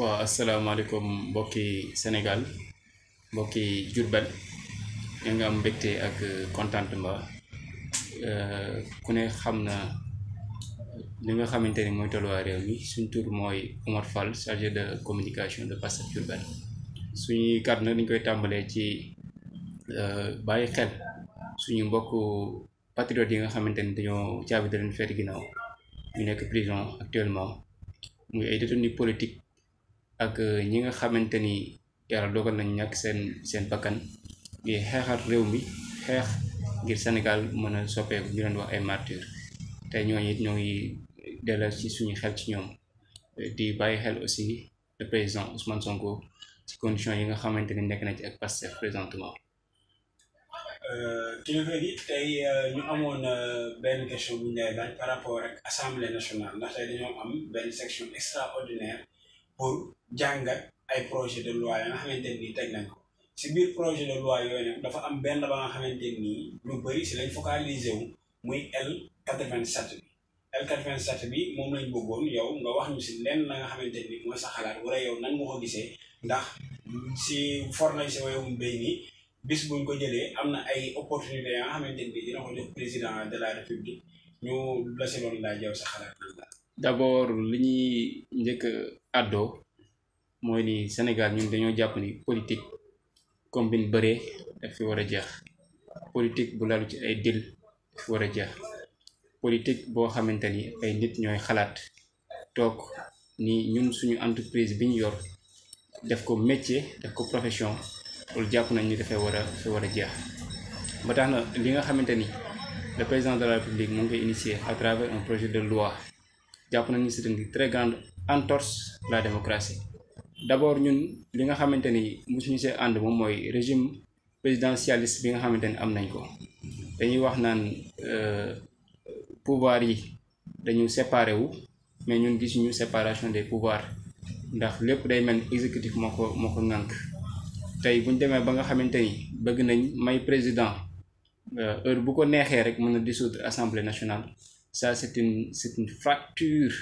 waaw asalaamaaleykum mbokki Sénégal mbokki Diourbel ñu ngi am mbégte ak contentement ku ne xam na li nga xamante ni mooy tolluwaay réew mi suñ tur mooy Omar Fall chargé de communication de Pastef Diourbel suñuy kàddu nag dañ koy tàmbalee ci bàyyi xel suñu mbokku patriotes yi nga xamante ni dañoo caabi da leen feeti ginnaaw ñu nekk prison actuellement muy ay détenus politique ak ñi nga xamante ni yàlla dogal nañ ñàkk seen bakkan ngir xeexat réew mi xeex ngir Sénégal mën a soppeeku ñu leen wax ay martyrs tey ñooñu it ñoo ngi delloo ci suñu xel ci ñoom di bàyyi xel aussi le président Ousmane Sonko ci conditions yi nga xamante ni nekk na ci ak Pastef présentement. kilifa gi tey ñu amoon benn question bu ñu lay laaj par rapport ak assemblée nationale ndax tey dañoo am benn section extraordinaire pour jàngat ay projet de loi ya nga xamante ni teg nañ ko si biir projet de loi yooyu nag dafa am benn ba nga xamante ni lu bëri si lañ focalisé wu muy L87 bi L87 bi moom lañ bëggoon yow nga wax ñu si lenn la nga xamante ni mooy sa xalaat wala yow nan nga ko gisee ndax si fornay si wayum mbéy mi bis buñ ko jëlee am na ay opportunité ya nga xamante ni dina ko jox président de la république ñu la si loolu laa jaw sa xalaat nan la. D'abord li ñuy njëkk àddoo mooy ni Sénégal ñun dañoo jàpp ni politique comme bi ñu bëree daf fi war a jeex politique bu lalu ci ay dil daf fi war a jeex politique boo xamante ni ay nit ñooy xalaat toog ni ñun suñu entreprise bi ñu yor def ko métier def ko profession loolu jàpp nañ ni dafay war a jeex ba tax na li nga xamante ni le président de la République mu ngi koy initier à travers un projet de loi jàpp nañ ni c'est une très grande entorse à la démocratie. D'abord ñun li nga xamante ni mosuñu see ànd moom mooy régime présidentialiste bi nga xamante ni am nañ ko dañuy wax naan pouvoir yi dañu séparé wu mais ñun gisuñu séparation des pouvoirs ndax lépp day mel exécutif moo ko ŋànk tey buñ demee ba nga xamante ni bëgg nañ may président heure bu ko neexee rek mën a dissoudre assemblée nationale ça c'est une fracture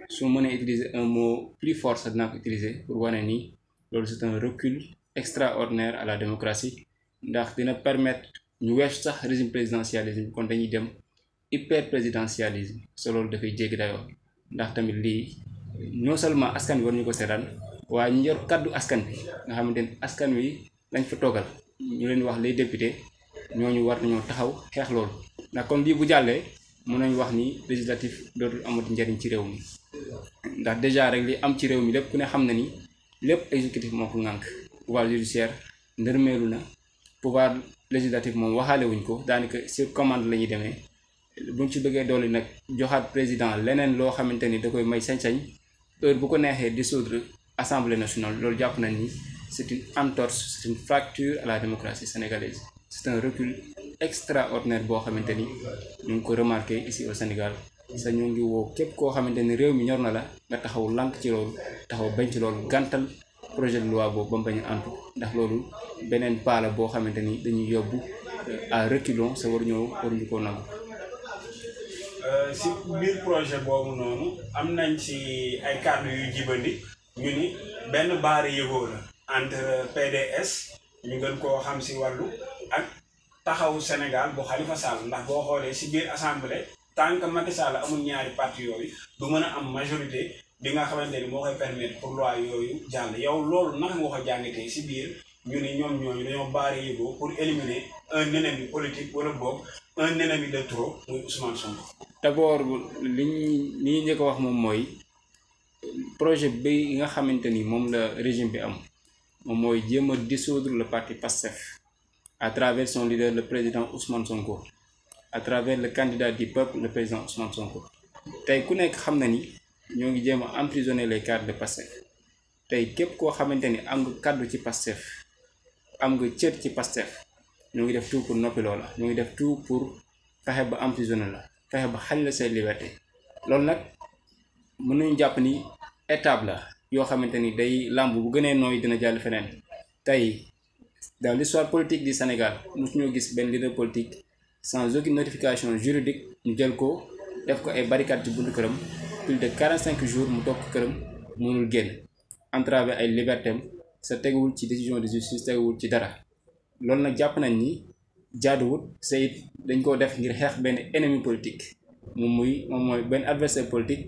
su ma mënee utiliser un mot plus fort sax dinaa ko utiliser pour wane ni loolu c'est un recul extraordinaire à la démocratie ndax dina permettre ñu weesu sax régime présidentialisme kon dañuy dem hyper présidentialisme so loolu dafay jéggi dayoo ndax tamit lii non seulement askan wi war ñu ko seetaan waaye ñu yor kàddu askan bi nga xamante ni askan wi lañ fa toogal ñu leen wax les députés ñooñu war nañoo taxaw xeex loolu ndax kon lii bu jàllee mën nañu wax ni législatif dootul amati njariñ ci réew mi ndax déjà rek li am ci réew mi lépp ku ne xam na ni lépp exécutif moo ko ŋànk pouvoir judiciaire ndërmeelu na pouvoir législatif moom waxaale wuñ ko daanaka sur commande la ñuy demee buñ ci bëggee doole nag joxaat président leneen loo xamante ni da koy may sañ-sañ heure bu ko neexee dissoudre assemblée nationale loolu jàpp nañ ni c'est une entorse c'est une fracture à la démocratie sénégalaise c'est un recul extraordinaire boo xamante ni ñu ngi ko remarqué ici au Sénégal sa ñu ngi woo képp koo xamante ni réew mi ñor na la nga taxaw lànk ci loolu taxaw bañ ci loolu gàntal projet de loi boobu ba mu bañ a antu ndax loolu beneen paala boo xamante ni dañuy yóbbu à reculons sa waruñu koo nangu. si biir projet boobu noonu am nañ ci ay kàddu yu jibandi ñu ni benn baari yëgoo la entre PDS ñu gën koo xam si wàllu ak taxawu Sénégal bu Khalifa Sall ndax boo xoolee si biir assemblée tant que Macky Sall amul ñaari parti yooyu du mën a am majorité bi nga xamante ni moo koy permettre pour loi yooyu jàll yow loolu naka nga ko jàngatee si biir ñu ni ñoom ñooñu dañoo baari yëgoo pour éliminer un ennemi politique wala boog un ennemi de trop muy Ousmane Sonko. D'abord li ñuy njëkk a wax moom mooy projet bi nga xamante ni moom la régime bi am moom mooy jéem a dissoudre le parti Pastef à travers son leader le président Ousmane Sonko à travers le candidat du peuple le président Ousmane Sonko tey ku nekk xam na ni ñoo ngi jéem a emprisonner les cadres de Pastef tey képp koo xamante ni am nga kaddu ci Pastef am nga cër ci Pastef ñoo ngi def tout pour noppi loola ñoo ngi def tout pour fexe ba emprisonner la fexe ba xañ la say liberté loolu nag mën nañu jàpp ni étape la yoo xamante ni day làmb bu gënee nooy dina jàll feneen tey dans l'histoire politique du Sénégal mosuñoo gis benn leader politique sans aucune notification juridique ñu jël ko def ko ay barricades ci buntu këram plus de 45 jours mu toog këram mënul génn entraver ay libertés sa teguwul ci décision de justice teguwul ci dara loolu nag jàpp nañ ni jaaduwut sayit dañ koo def ngir xeex benn ennemi politique moom mooy benn adversaire politique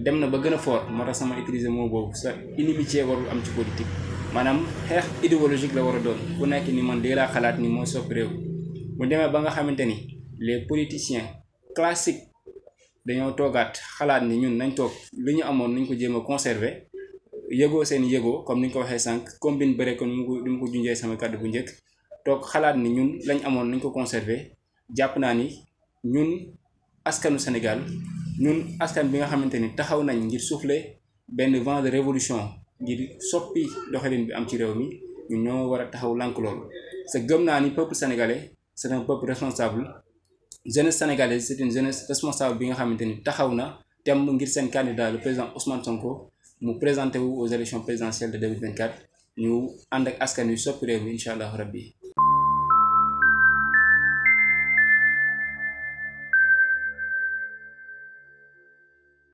dem na ba gën a fort moo tax sama utiliser mot boobu sa inimitié warul am ci politique maanaam xeex idéologique la war a doon ku nekk ni man lii laa xalaat ni moo soppi réew bu demee ba nga xamante ni les politiciens classiques dañoo toogaat xalaat ni ñun nañ toog li ñu amoon nañ ko jéem a conserver yëgoo seen yëgoo comme ni ñu ko waxee sànq combine bëre ko ni mu ko junjee sama kàddu bu njëkk toog xalaat ni ñun lañ amoon nañ ko conserver jàpp naa ni ñun askanu Sénégal ñun askan bi nga xamante ni taxaw nañ ngir souffler benn vent de révolution ngir soppi doxalin bi am ci réew mi ñun ñoo war a taxaw lànk loolu sa gëm naa ni peuple sénégalais c'est un peuple responsable jeunesse sénégalaise c'est une jeunesse responsable bi nga xamante ni taxaw na tem ngir seen candidat le président Ousmane Sonko mu présenté wu aux élections présidentielles de 2024 ñu ànd ak askan wi soppi réew mi incha allah rabbi